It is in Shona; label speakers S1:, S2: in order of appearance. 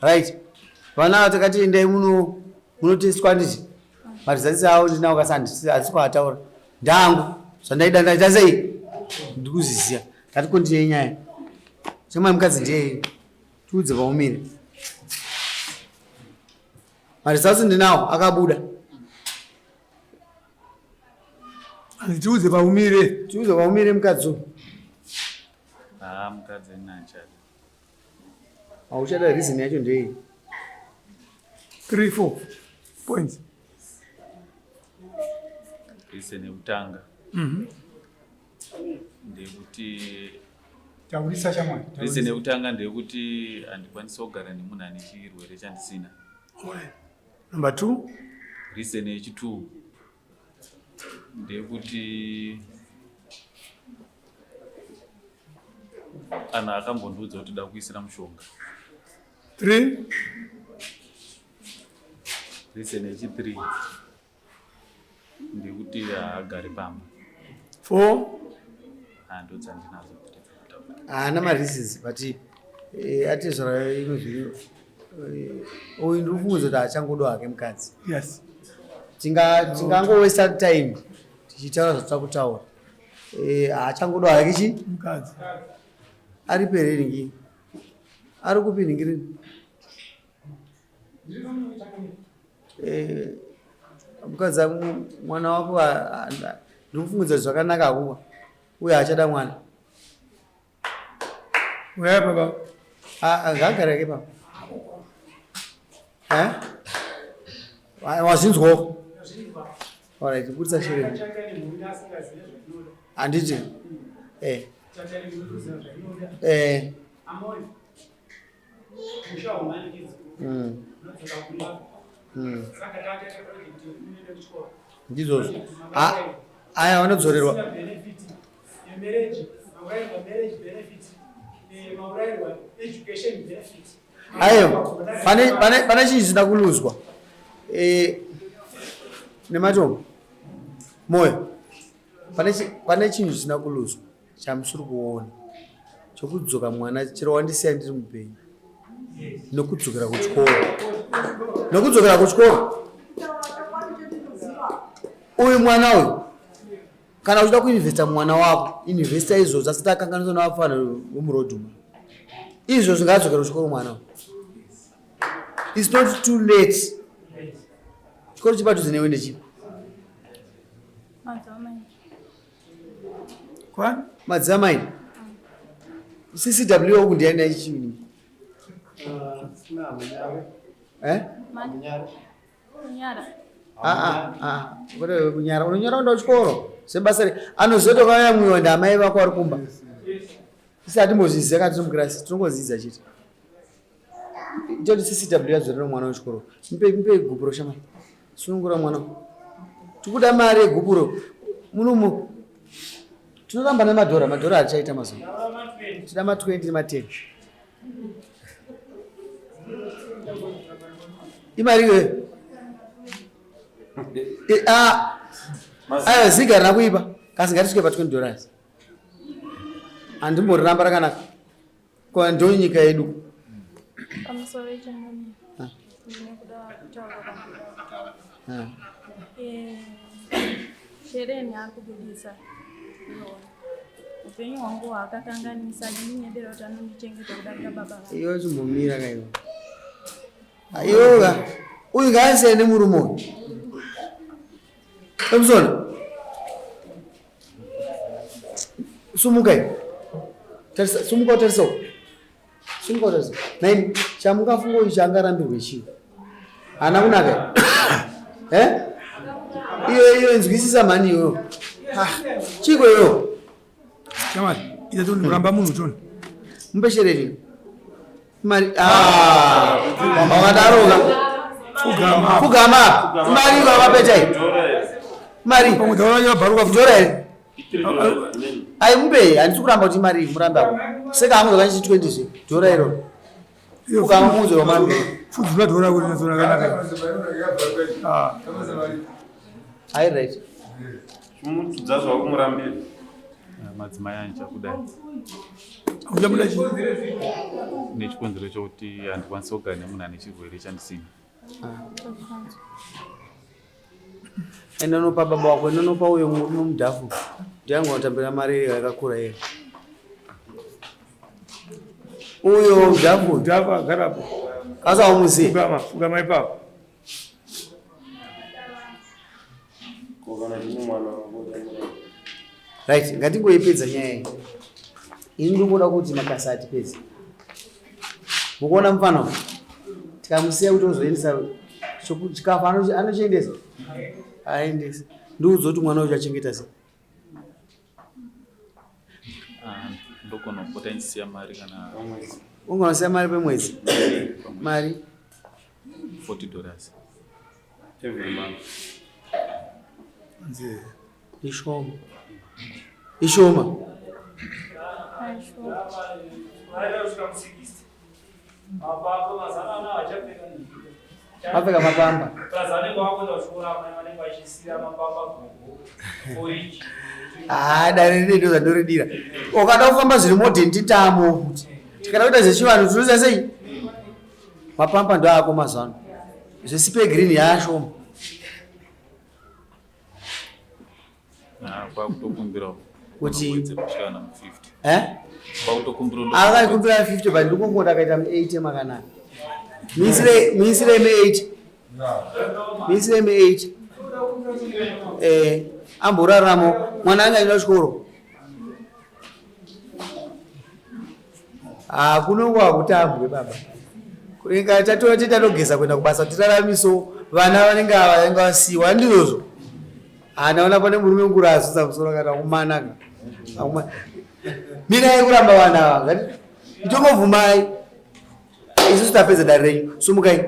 S1: Right. Vana ava takati endai muno munotestwa handiti? Maresults avo ndinawo kasi handisi handisi kuataura. Ndangu zvandaida ndaita sei? Ndikuzviziva. Ngati continue nyaya. Shamwari mukadzi ndiye. Tiudze paumire. Maresults ndinawo akabuda.
S2: Tiudze paumire.
S1: Tiudze paumire mukadzi uyu.
S3: Ah, mukadzi nachada.
S1: Hauchada reason yacho ndei?
S2: 3 4 points.
S3: Reason yekutanga.
S2: Mhm.
S3: Ndekuti
S2: taurisa shamwari.
S3: Reason yekutanga ndeyekuti handikwanisi kugara nemunhu ane chirwere chandisina.
S2: Alright. Number 2.
S3: Reason yechi2 ndeyekuti Anhu akambondiudza kuti da kuisira mushonga.
S2: 3
S3: Reason yechi 3 ndekuti haagari pamba.
S2: 4
S3: Hando dzandinadzo kuti dzekutaura.
S1: Haana mareasons but eh, atezvara imwe zviri eh, uyu ndiri kufunga kuti haachangodo hake mukadzi.
S2: Yes.
S1: Tinga tingangowesta time tichitaura zvatinoda kutaura. Eh, haachangodo hake chi
S2: mukadzi
S1: ari here ringi ari kupi ringi rini eh, mukadzi mwana wako ndikufungudza zvakanaka akuwa uye haachada mwana
S2: Uyai baba.
S1: Ah, ngaagare ke baba. Eh? Wazvinzwawo? Alright, budisa shereni. Handiti? Eh. Eh. Mm. Mm. Ndizvozvo. Ah, aya vanodzorerwa. Ayo, pane pane pane chinhu chisina kuluzwa. Eh nematombo. Moyo. Pane pane chinhu chisina kuluzwa chamusiri kuona. Chokudzoka mwana chero wandisiya ndiri mupenyu. Nokudzokera kuchikoro. Nokudzokera kuchikoro. Uyu mwana uyu kana uchida kuinvesta mwana wako investa izvozvo asati akanganiswa navafana vemuroad umu izvozvo ngaadzokera kuchikoro mwana its not too late chikoro chepadhuze newe ndechipi madzamai ccw uku ndiyani aichiini eh?
S4: Kunyara.
S1: Ah ah ah. Kwete kunyara. Unonyara kuenda kuchikoro. Sebasa re anozoita kwayamwiwa ndamai vako vari kumba. Sisi atimbozviziva kana tiri mukirasi tinongodzidza chete. Itoti CCW yadzorera mwana wechikoro. Mupe mupe gupuro shamai. Sunungura mwana. Tikuda mari yegupuro. Munomu tinoramba nemadhora, madhora achaita mazuva. Tida ma 20 nema 10. Imari iyoyo. Eh, ah. Ayo ziga rina kuipa. Kasi ngatisvike pa 20 dollars. Handimboriramba rakanaka. Kwa ndo nyika yedu.
S4: Pamusoro ichangamira.
S1: Ah.
S4: Ndine kuda kutaura kwandinoda kutaura.
S1: Ah.
S4: Eh, Shereni ari kubudisa. Upenyu hwangu hwakakanganisa ndininyebera kuti anondichengeta kudarika baba vangu.
S1: Iwe chimbomira ka iwe. Iwe ka. Uyu ngaasiye nemurume uyu. Thompson. Sumuka iwe. Tarisa, sumuka utarisa uko. Sumuka utarisa. Naini, chamungafunga uyu chaangarambirwe chii? Haana kunaka. Eh? Iyo iyo inzwisisa mhani iyoyo. Ah, chiko iyo.
S2: Shamwari, ita toni kuramba munhu toni.
S1: Mupe shereni. Mari ah. Wakadaroka.
S2: Fugama.
S1: Fugama. Mari kwa mapeta iyi. Mari.
S2: Pamwe taura yabharuka
S1: Tora here? Ai mupe, handisi kuramba kuti mari murambe ako. Seka hangu zvakanchi 20 zve. Tora iro. Fugama muudze wamambe.
S2: Fudzura tora kuti natsona kanaka. Ah.
S1: Ai right.
S5: Chimutudza zvakumurambira.
S3: Madzimai andichakudai.
S2: Uchamuda chii?
S3: Nechikonzero chokuti handikwanisi kugara nemunhu ane chirwere chandisina.
S1: Enda unopa baba wako, enda unopa uyo murume mudhafu. Ndiye anotambira mari yakakura iyo. Uyo mudhafu.
S2: Mudhafu agarapo.
S1: Asi haumuzivi?
S2: Fugama, fugama ipapo.
S1: Right, ngatingoipedza nyaya iyi. Ini ndikuda kuti makasa atipedze. Mukuona mufana uyu? Tikamusiya kuti ozoendesa chikafu anochiendesa? Aendese. Ndiudze kuti mwana uyu achengeta sei?
S3: Ah, ndogona kupota ndichisiya mari kana
S1: Ungona kusiya mari pemwedzi? Mari?
S3: 40 dollars.
S5: Every month.
S1: Ishoma. Ishoma. Mapfeka mapamba. Ah, dare rine ndo zvandoridira. Ukada kufamba zviri modern titamo futi. Tikada kuita zvechivanhu tinoita sei? Mapamba ndo ako mazuva ano. Zvesipe green yaashoma.
S3: Ah, kwakutokumbirawo
S1: Kuti-
S3: Unowedzera kusvika na 50.
S1: Eh?
S3: Kwakutokumbira ndo-
S1: Akaikumbira 50 but ndikungoti akaita 80 makanaka. Miisire miisire 80. Miisire 80. Eh, amboraramo mwana anga aenda kuchikoro. Ah, kuno kwakutambwe baba. Inga tatora titatogeza kuenda kubasa tiraramiso vana vanenge ava vanenge vasiwa ndizvozvo. Anaona pane murume mukuru azunza musoro kana kumanaka. Mirai kuramba vana ava. Ngati itongobvumai. Isusu tapedza dare renyu. Sumukai.